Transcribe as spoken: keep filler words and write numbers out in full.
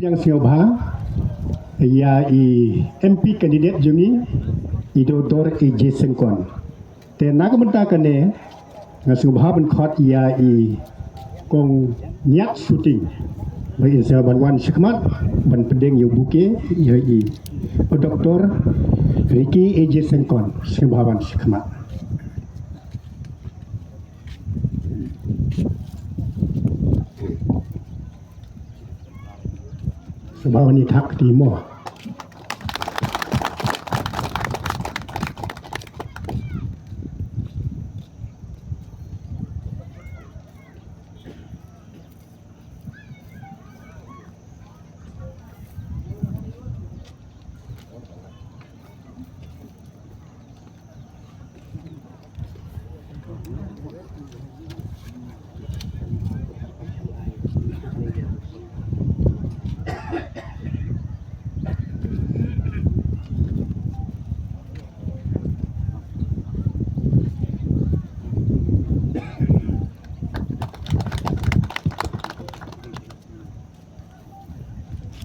Nga sngewbha ïa i M P candidate jong ngi, i Doctor A J Syngkon. Te na ka bynta kane nga sngewbha ban khot ïa i Kong Niat Suting ba in sa ban wan shakhmat ban pdiang ïa u bouquet ïa i Doctor Ricky A J Syngkon. Sngewbha wan shakhmat. Sngewbha wan ïa thak kti mo.